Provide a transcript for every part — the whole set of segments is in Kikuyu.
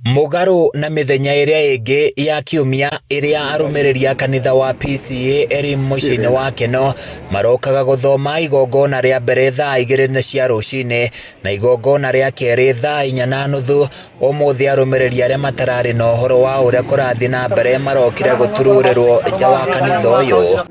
Mũgarũ na mĩthenya ĩrĩa ĩngĩ ya kiumia ĩrĩa arũmĩrĩri a kanitha wa PCEA Elim mũciĩ-inĩ wa Keno marokaga gũthoma igongona rĩa mbere thaa 2 cia rũcinĩ na igongona rĩa kerĩ thaa 4:30, ũmũthĩ arũmĩrĩri arĩa matararĩ na ũhoro wa ũrĩa kũrathiĩ na mbere marokire gũtururĩrwo nja wa kanitha ũyũ.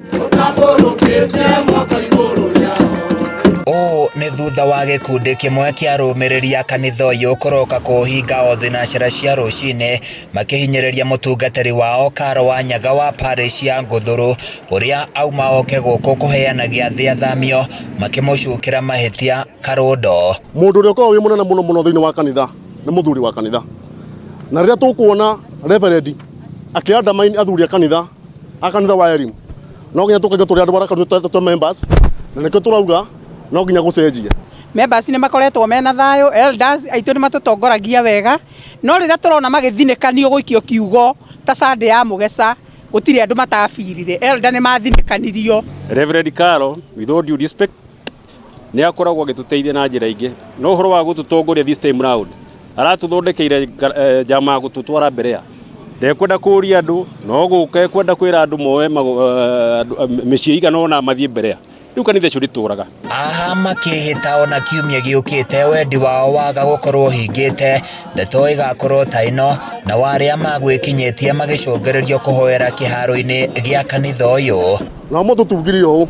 Ũũ nĩ thutha wa gĩkundi kĩmwe kĩa arũmĩrĩri a kanitha ũyũ kũroka kũũhinga o thinacara cia rũcinĩ makĩhinyĩrĩria mũtungatĩri wao Karo wa Nyaga wa parish ya Ngũthũrũ ũrĩa auma oke gũkũ kũheana gĩathĩ athamio makĩmũcukĩra mahĩtia Karũndo. Mũndũ ũrĩa ũkoragwo wĩ mũnene mũno mũno thĩinĩ wa kanitha nĩ mũthuri wa kanitha, na rĩrĩa tũkuona reverend akĩ undermine athuri a kanitha a kanitha wa Elim, no nginya tũkaigua tũrĩ andũ arakaru tũ members, na nĩkĩo tũrauga no nginya gũcenjie. Members nĩ makoretwo mena thayũ, elders aitũ nĩ matũtongoragia wega, no rĩrĩa tũrona magĩthinĩkanio gũikio kiugo ta Sunday ya Mũgeca, gũtirĩ andũ matabirire, elder nĩ mathinĩkanirio. Reverend Carol, with all due respect, nĩ akoragwo agĩtũteithia na njĩra ingĩ, no ũhoro wa gũtũtongoria this time round aratũthondekeire njama ya gũtũtwara mbere ya ndekwenda kũria andũ, no gũka ekwenda kwĩra andũ moe mĩciĩ igana ũna mathiĩ mbere ya rĩu kanitha ũcio ndĩtũraga. Aha makĩhĩta ona kiumia gĩũkĩte wendi wao waga gũkorwo ũhingĩte, ndeto ĩgakorwo ta ĩno, na arĩa magwĩkinyĩtie magĩcũngĩrĩrio kũhoera kĩharo-inĩ gĩa kanitha ũyũ. Na ũmũthĩ tugire ũũ,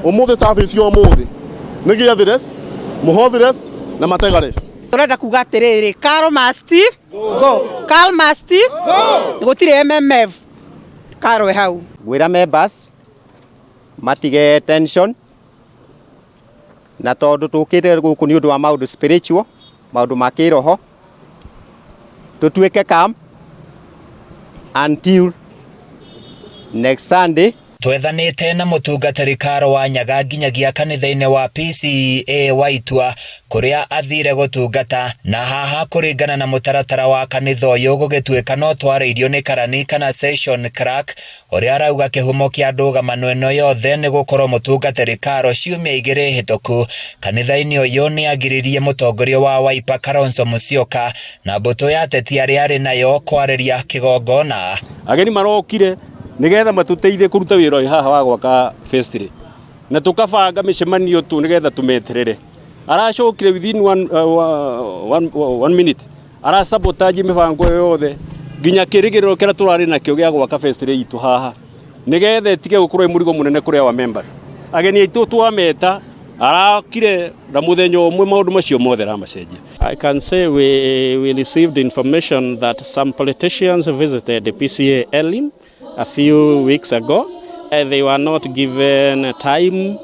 ũmũthĩ service ya ũmũthĩ nĩ gĩathĩres, mũhothĩres na mategares. Tũrenda kuga atĩrĩrĩ, Carol must go, Carol must go, gũtirĩ MMF, Carol hau. Ngwĩra members matige tension, na tondũ tũkĩte gũkũ nĩ ũndũ wa maũndũ spiritual, maũndũ ma kĩroho, tũtuĩke calm until next Sunday. Twethanĩte na mũtungatĩri Karo wa Nyaga nginyagia kanitha-inĩ wa PCEA wa Itua kũrĩa athire gũtungata, na haha kũringana na mũtaratara wa kanitha ũyũ gũgĩtuĩka no twarĩirio nĩ karani kana session clerk ũrĩa arauga kĩhumo kĩa ndũgamano ĩno yothe nĩ gũkorwo mũtungatĩri Karo ciumia 2 hĩtũku kanitha-inĩ ũyũ nĩ agiririe mũtongoria wa Wiper Kalonzo Musyoka na mbũtũ ya ateti arĩa arĩ nayo kwarĩria kĩgongona. Ageni marokire nigetha matuteithie kũruta wĩra ũyũ haha wa gwaka vestry, na tũkabanga mĩcemanio tu nigetha tũmeterere. Aracokire within one minute arasabotage mĩbango ĩyo yothe nginya kĩrĩgĩrĩro kĩrĩa tũrarĩ nakĩo gĩa gwaka vestry itũ haha nigetha ĩtige gũkorwo ĩ mũrigo mũnene kũrĩ our members. Ageni aitũ twameta arakire na mũthenya ũmwe maũndũ macio mothe aramacenjia. I can say we received information that some politicians visited the PCEA Elim a few weeks ago, and they were not given time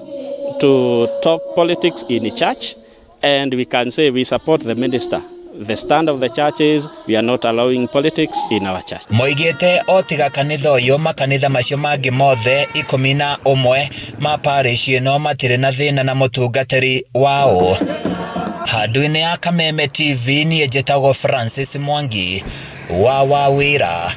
to talk politics in the church, and we can say we support the minister. The stand of the church is we are not allowing politics in our church. Moigĩte o tiga kanitha ũyũ makanitha macio mangĩ mothe 11 ma parish ĩno matirĩ na thĩna na mũtungatĩri wao. Handũ-inĩ ya Kameme TV niĩ njĩtagwo Francis Mwangi wa Wawĩra.